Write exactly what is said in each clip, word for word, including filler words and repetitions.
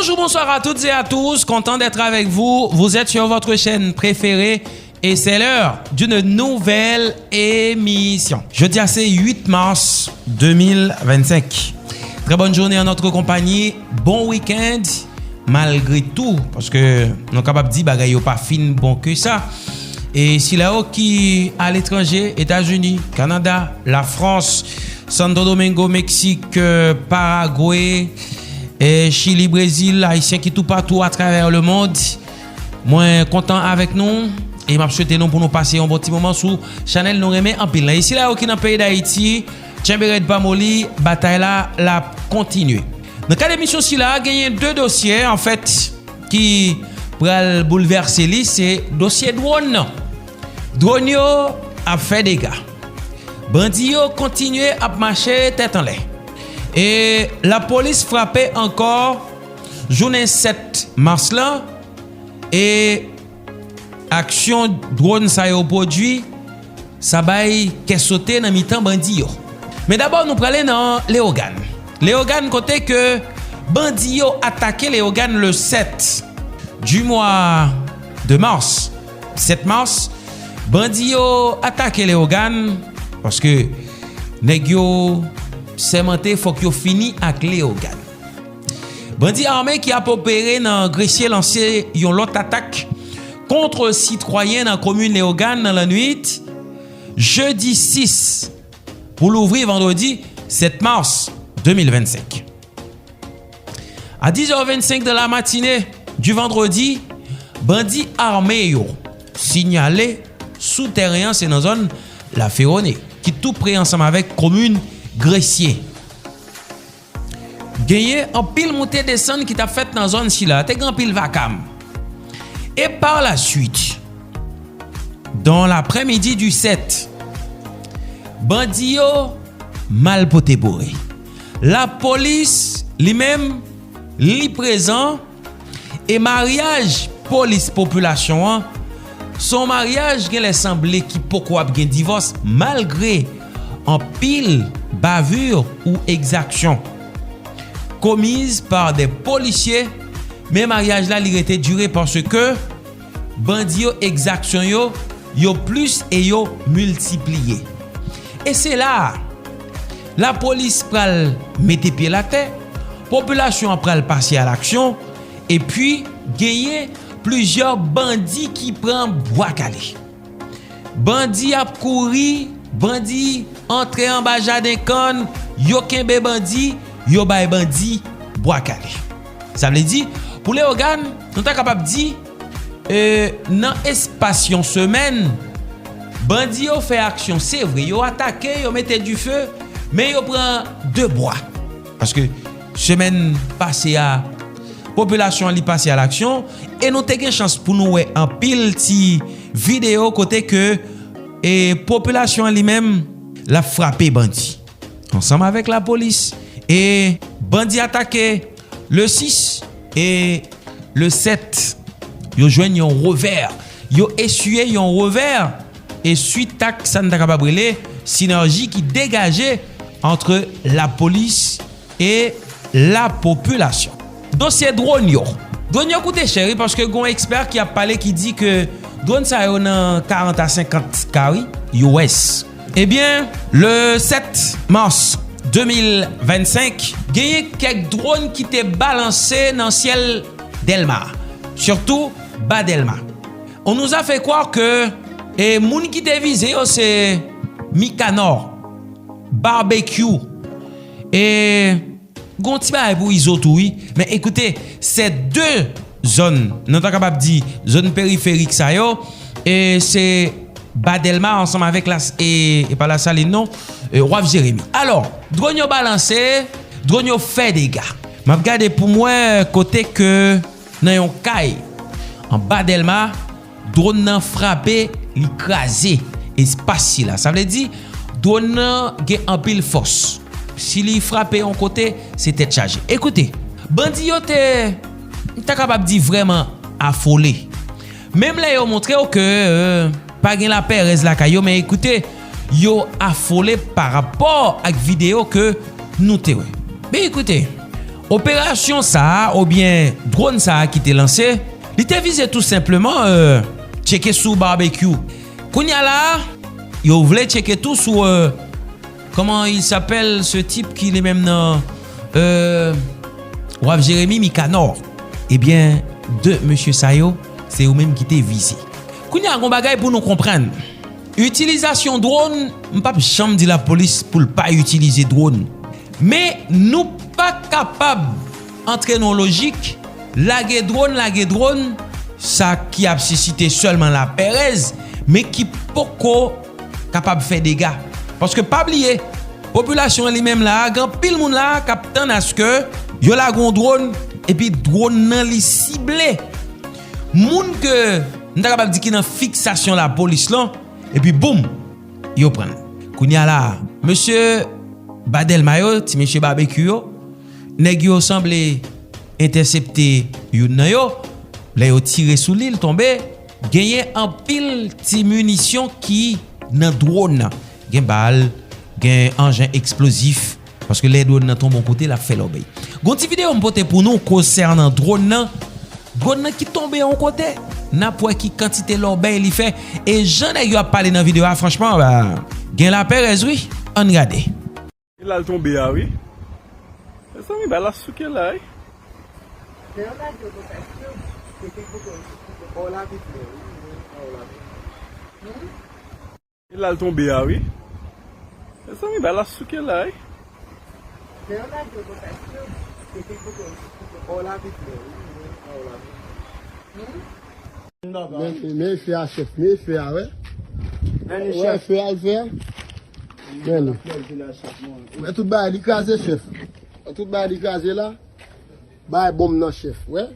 Bonjour, bonsoir à toutes et à tous. Content d'être avec vous. Vous êtes sur votre chaîne préférée et c'est l'heure d'une nouvelle émission. Jodi a se uit mas de mil vennsenk. Très bonne journée en notre compagnie. Bon week-end malgré tout, paske nou kapab di bagay yo pa fin bon ke sa. E sila yo ki aletranje, Etazini, Kanada, Lafrans, Santo Domingo, Meksik, euh, Paragwe, e Chili, Brezil, Ayisyen ki toupatou atravè lemond, mwen kontan avèk nou e m ap swete nou pou nou pase yon bon ti moman sou chanèl nou renmen anpil la. E sila yo ki nan peyi Dayiti, tchenbe rèd pa moli, batay la, l ap kontinye. Nan kad emisyon sila, genyen de dosye, anfèt, ki pral boulvèse li, se dosye dwòn nan. Dwòn yo ap fè dega. Bandi yo kontinye ap mache tèt anlè. E lapolis frape ankò jounen sèt mas lan. E aksyon dwòn sa yo pwodui, sa bay kè sote nan mitan bandi yo. Men dabò, nou prale nan Leyogàn. Leyogàn, kote ke bandi yo atake Leyogàn le sèt du mois de mars. Sèt mas, bandi yo atake Leyogàn paske nèg yo sèmante fòk yo fini ak Leyogàn. Bandi ame ki ap opere nan Gresye lanse yon lòt atak kont sitwayen nan komin Leyogàn nan lannwit jedi sis pou louvri vandredi sèt mas de mil vennsenk. A dix heures vingt-cinq de la matinée du vendredi, bandi ame yo sinyale sou tèren an, se nan zòn Laferone, ki tou pre ansanm avèk komin Gresye. Genyen anpil moute desann ki t ap fèt nan zòn sila. Te gen anpil vakam. E par la suite, dans l'après-midi du sèt, bandi yo mal pote boure. Lapolis, li menm, li prezan. E maryaj polis popilasyon an, se yon maryaj genlè sanble ki poko ap gen divòs, malgre anpil bavure ou egzaksyon commises par des policiers, men maryaj la, li rete dire paske bandi yo, egzaksyon yo, yo plis e yo miltipliye. E se la a, lapolis pral mete pye l atè, popilasyon an pral pase a laksyon, epi genyen plizyè bandi ki pran bwa kale. Bandi ap kouri, bandi antre anba jaden kann, yo kenbe bandi, yo bay bandi bwa kale. Sa vle di, pou Leyogàn, nou ta kapab di, e, nan espas yon semèn, bandi yo fè aksyon, se vre, yo atake, yo mete dife, men yo pran de bwa. Paske semèn pase a, popilasyon an li pase a laksyon, e nou te gen chans pou nou wè anpil ti videyo kote ke, e, popilasyon an li menm, l ap frape bandi ansanm avèk lapolis. E bandi atake le sis e le sèt, yo jwenn yon revè. Yo eswiye yon revè. E swit ak sa n ta kapab rele sinèji ki degaje ant lapolis e lapopilasyon. Dosye dwòn yo. Dwòn yo koute chè, wi, paske gon ekspè ki ap pale ki di ke dwòn sa yo nan karant a senkant K, wi, U S. Ebyen, le sèt mas de mil vennsenk, genyen kèk dwòn ki te balanse nan syèl Dèlma, sitou ba Dèlma. On nous a fait croire que, e, moun ki te vize yo se Mikanò, Barbecue, e gon ti bagay pou Izo tou, wi. Men ekoute, se de zòn, nou ta kapab di zòn periferik sa yo, e se ba Dèlma ansanm avèk la, e, e pa Lasalin non, e, Waf Jeremi. Alò, dwòn yo balanse, dwòn yo fè dega. M ap gade pou m wè kote ke nan yon kay anba Dèlma, dwòn nan frape, li kraze espas sila. Sa vle di, dwòn nan gen anpil fòs. Si li frape yon kote, se tèt chaje. Ekoute, bandi yo te, m ta kapab di, vrèman afole. Menm lè yo montre w ke, e, pa gen lapèrèz lakay yo, men ekoute, yo afole parapò ak videyo ke nou te wè. Men ekoute, Operasyon sa a, oubyen dwòn sa a ki te lanse, li te vize tou senpleman, euh, tcheke sou Barbecue. Kounye a la, yo vle tcheke tou sou, euh, comment il s'appelle ce type ki li menm nan, euh, Waf Jeremi Mikanò. Ebyen, de mesye sa yo, se yo menm ki te vize. Kounye a, gon bagay pou nou konprann. Itilizasyon dwòn, m p ap janm di lapolis pou l pa itilize dwòn. Men nou pa kapab antre nan lojik lage dwòn, lage dwòn, sa ki ap sisite sèlman laperèz, men ki poko kapab fè dega. Paske pa bliye, popilasyon an li menm la a, gen anpil moun la a k ap tann aske yo lage yon dwòn, epi dwòn nan li sible moun ke n ta kapab di ki nan fiksasyon lapolis lan, epi boum, yo pran l. Kounye a la, mesye Badelma yo, ti mesye Babekyou yo, nèg yo sanble entèsepte youn nan yo, lè yo tire sou li, l tonbe, genyen anpil ti minisyon ki nan dwòn nan. Gen bal, gen anjen eksplozif, paske lè dwòn nan tonbe yon kote, l ap fè lòbèy. Gon ti videyo m pote pou nou konsènan dwòn nan. Dwòn nan ki tonbe yon kote, n ap wè ki kantite lòbèy li fè. E jan nèg yo ap pale nan videyo a, franchman, ba, gen laperèz, wi. Ann gade. E la l tonbe a, wi. Mezanmi, bal la souke la, wi. E la l tonbe a, wi. Mezanmi, bal la souke la, wi. Men, men fè a, chèf, men fè a, wè. Wè fè a, l fè a. Men li. Wè tout bagay li kraze, chèf. Wè tout bagay li kraze la. Bay bonm nan, chèf, wè.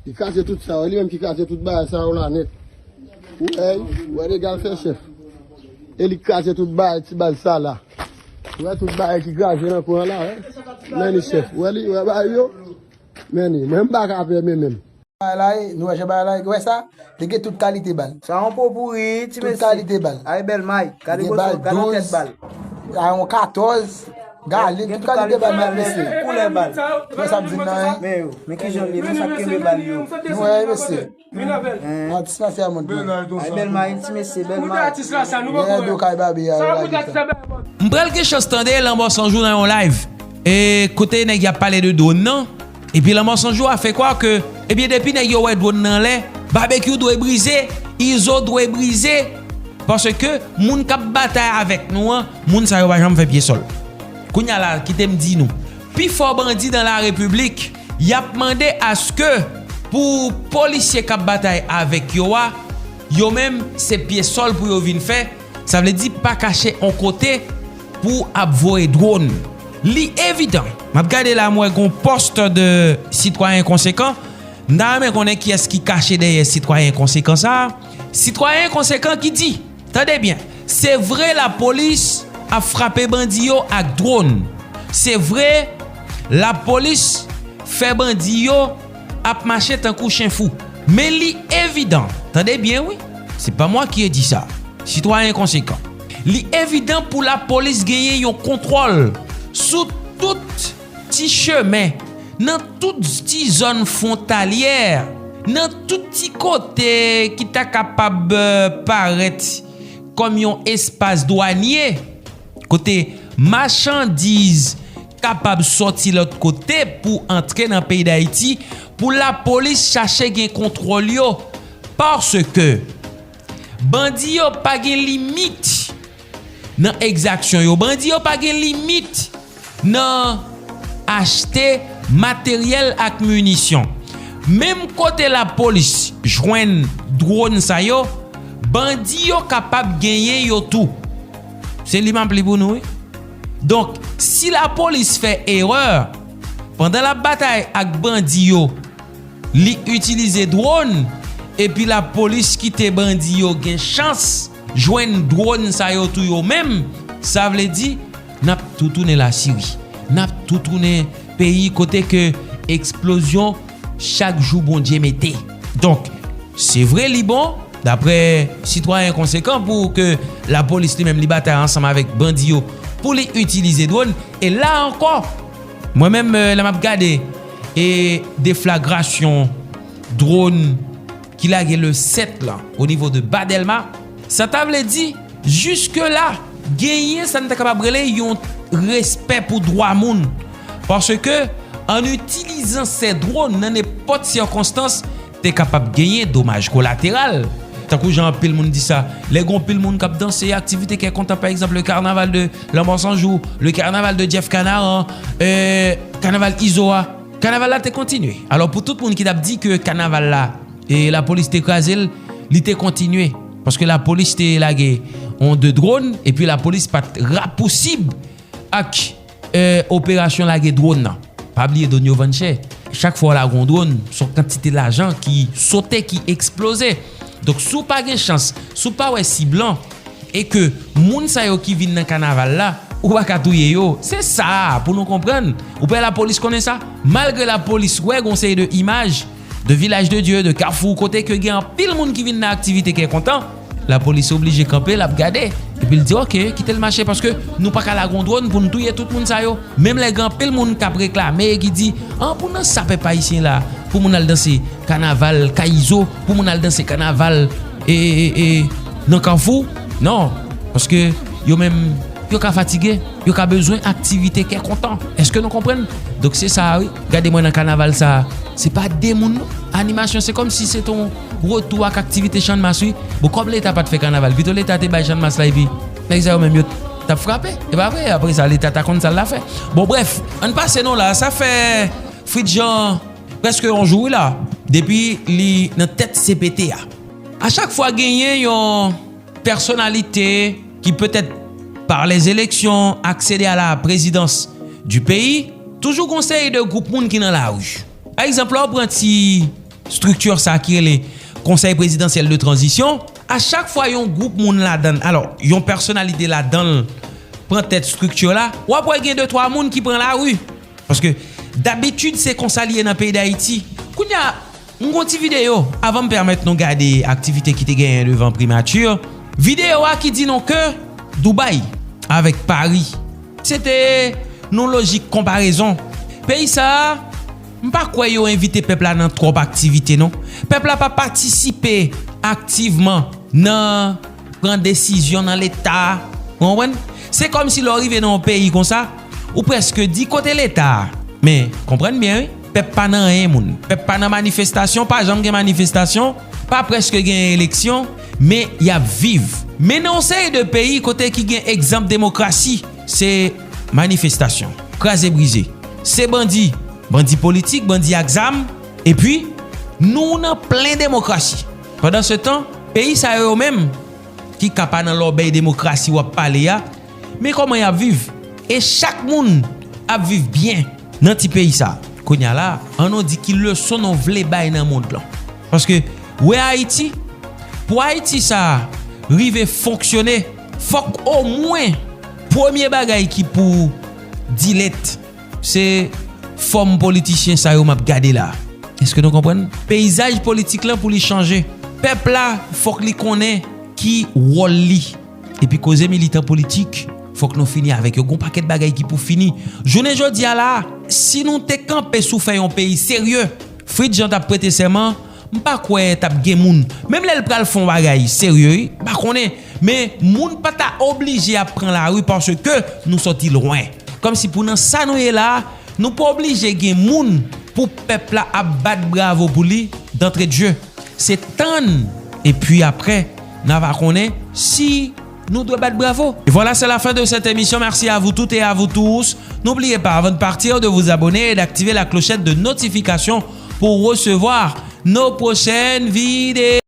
Li kraze tout sa, wè, li menm ki kraze tout bagay sa yo la nèt. Ou wè, wè dega l fè, chèf. E li kraze tout bagay, ti bal sa la. Wè tout bagay ki kraze nan kwen an la, wè. Men li, chèf, wè li, wè bagay yo. Men li, mwen m pa ka pè men menm. Bagay la ye, nou wè jan bagay la ye, wè sa? Li gen tout kalite bal. Sa yon popouri, ti mesye. Tout kalite bal. Ay, bèl may. Gade kote, gade tèt bal. Gen bal douz, a yon katòz, gade tout kalite bal, mèt mesye. Tout koulè bal. Men sa m di nan, men yo, men kijan l ye, men sa k kenbe bal yo. Nou wè, mesye. Atis la fè moun. Ay, bèl may, ti mesye, bèl may. Gen do kay babe a, yo la gentan. M pral gen chans tande Lanmò San Jou nan yon live. E kote nèg y ap pale de dwòn nan. Epi Lanmò San Jou a fè kwè ke, ebyen, depi nèg yo wè dwòn nan anlè, Babekyou dwe brize, Izo dwe brize, paske moun k ap batay avèk nou an, moun sa yo pa janm fè pye sòl. Kounye a la, kite m di nou, pifò bandi dan la repiblik, y ap mande aske pou polisye k ap batay avèk yo a, yo menm, se pye sòl pou yo vin fè, sa vle di pa kache on kote pou ap voye dwòn. Li evidan, m ap gade la, m wè gon pòs de sitwayen konsekan. M ta renmen konnen kiyès ki kache dèyè sitwayen konsekan sa a. Sitwayen konsekan ki di, tande byen, se vre lapolis ap frape bandi yo ak dwòn. Se vre, lapolis fè bandi yo ap mache tankou chen fou. Men li evidan, tande byen wi, c'est pas moi qui ai dit ça, sitwayen konsekan. Li evidan pou lapolis genyen yon kontwòl sou tout ti chemen, nan tout ti zòn fwontalyè, nan tout ti kote ki ta kapab, euh, parèt kòm yon espas dwanye, kote machandiz kapab sòti lòt kote pou antre nan peyi Dayiti, pou lapolis chache gen kontwòl yo, paske bandi yo pa gen limit nan egzaksyon yo. Bandi yo pa gen limit nan achte materyèl ak minisyon. Menm kote lapolis jwenn dwòn sa yo, bandi yo kapab genyen yo tou. Se li m ap li pou nou, wi. Donk, si lapolis fè erè, pandan l ap batay ak bandi yo, li itilize dwòn, epi lapolis kite bandi yo gen chans jwenn dwòn sa yo tou yo menm, sa vle di, n ap tou tounen Lasiri. N ap tou tounen peyi kote ke eksplozyon chak jou Bondye mete. Donk, se vre li bon, daprè sitwayen konsekan, pou ke lapolis li menm li batay ansanm avèk bandi yo pou li itilize dwòn. E la ankò, Mwen menm, eh, lè m ap gade e deflagrasyon dwòn ki lage le sèt la o nivo de Ba Dèlma, sa ta vle di, jiske la, genyen sa n ta kapab rele yon respè pou dwa moun. Paske, an itilizan se dwòn nan nenpòt sikonstans, te kapab genyen domaj kolateral. Tankou jan anpil moun di sa, lè gen anpil moun k ap danse, aktivite kè kontan, pa egzanp, le carnaval de Lanmò San Jou, le carnaval de Jeff Canaran, eh, kanaval Izo a, kanaval la te kontinye. Alò, pou tout moun ki t ap di ke kanaval la, e lapolis te kraze l, li te kontinye. Paske lapolis te lage yon de dwòn, epi lapolis pa t rapousib ak, eh, operasyon lage dwòn nan. Pa bliye dwòn yo vann chè. Chak fwa w lage yon dwòn, se yon kantite lajan ki sote, ki eksploze. Donk, si w pa gen chans, si w pa wè sib lan, e ke moun sa yo ki vin nan kanaval la, ou pa ka touye yo. Se sa, pou nou konprann. Ou pa wè lapolis konnen sa? Malgre lapolis wè gon seri de imaj de Vilaj de Dye, de Kafou, kote ke gen anpil moun ki vin nan aktivite kè kontan, lapolis oblije kanpe, l ap gade. Epi l di, "Ok, kite l mache, paske nou pa ka lage yon dwòn pou n touye tout moun sa yo." Menm lè gen anpil moun k ap reklame, ki di, "An, pou nan sa pèp ayisyen la, pou moun al danse kanaval kay Izo, pou moun al danse kanaval, e, e, e, nan Kafou." Non, paske yo menm, yo ka fatige, yo ka bezwen aktivite kè kontan. Èske nou konprann? Donk, se sa a, wi. Gade mwen nan kanaval sa a. Se pa de moun, non. Animasyon, se kòmsi se te yon retou ak aktivite channmas, wi. Bon, kòm Leta pa t fè kanaval, pito Leta te bay channmas la, epi nèg sa yo menm yo t ap frape. E pa vre, apre sa, Leta ta konn sa l ta fè. Bon, brèf, ann pase non la, sa fè Fritz Jean prèske yon jou, wi, la, depi li nan tèt C P T a. A chak fwa genyen yon pèsonalite ki petèt par les élections accéder à la présidence du pays, toujou gon seri de gwoup moun ki nan lari. Pa egzanp, lè w pran ti estrikti sa ki rele Konsèy Prezidansyèl de Tranzisyon, a chak fwa yon gwoup moun ladan l, alò, yon pèsonalite ladan l pran tèt estrikti la, w ap wè gen de twa moun ki pran lari. Paske dabitid se konsa li ye nan peyi Dayiti. Kounye a, m gon ti videyo, avan m pèmèt nou gade aktivite ki te genyen devan primati. Videyo a ki di nou ke Dubaï avèk Paris, se te yon lojik konparezon. Peyi sa a, m pa kwè yo envite pèp la nan twòp aktivite, non. Pèp la pa patisipe aktivman nan pran desizyon nan Leta a. Ou konprann? Se kòmsi lè w rive nan yon peyi konsa, ou prèske di kote Leta a. Men, konprann byen, wi. Pèp pa nan anyen, moun. Pèp pa nan manifestasyon, pa janm gen manifestasyon, pa prèske gen eleksyon, men y ap viv. Men nan yon seri de peyi kote ki gen egzanp demokrasi, se manifestasyon, kraze brize. Se bandi, bandi politik, bandi ak zam, epi nou nan plen demokrasi. Pandan se tan, peyi sa yo menm, ki ka pa nan lòbèy demokrasi w ap pale a, men kòman y ap viv? E chak moun ap viv byen nan ti peyi sa. Kounye a la, ann nou di ki leson nou vle bay nan mond lan. Paske, wè Ayiti, pou Ayiti sa rive fonksyone, fòk omwen premye bagay ki pou dilèt, se fòm politisyen sa yo m ap gade la. Èske nou konprann? Peyizaj politik lan pou li chanje. Pèp la, fòk li konnen ki wòl li. Epi koze militan politik, fòk nou fini avèk yo. Gon pakèt bagay ki pou fini. Jounen jodi a la, si nou te kanpe sou fè yon peyi serye, Fritz Jean t ap prete sèman, m pa kwè t ap gen moun. Menm lè l pral fè yon bagay serye, wi, m pa konnen. Men moun pa ta oblije ap pran lari paske nou sòti lwen. Kòmsi pou nan sa nou ye la, nou pa oblije gen moun pou pèp la ap bat bravo pou li, d'entrée de jeu. Se tann, epi apre, n a va konnen si nou dwe bat bravo. Et voilà, c'est la fin de cette émission. Merci à vous toutes et à vous tous. N'oubliez pas, avant de partir, de vous abonner et d'activer la clochette de notification pour recevoir nos prochaines vidéos.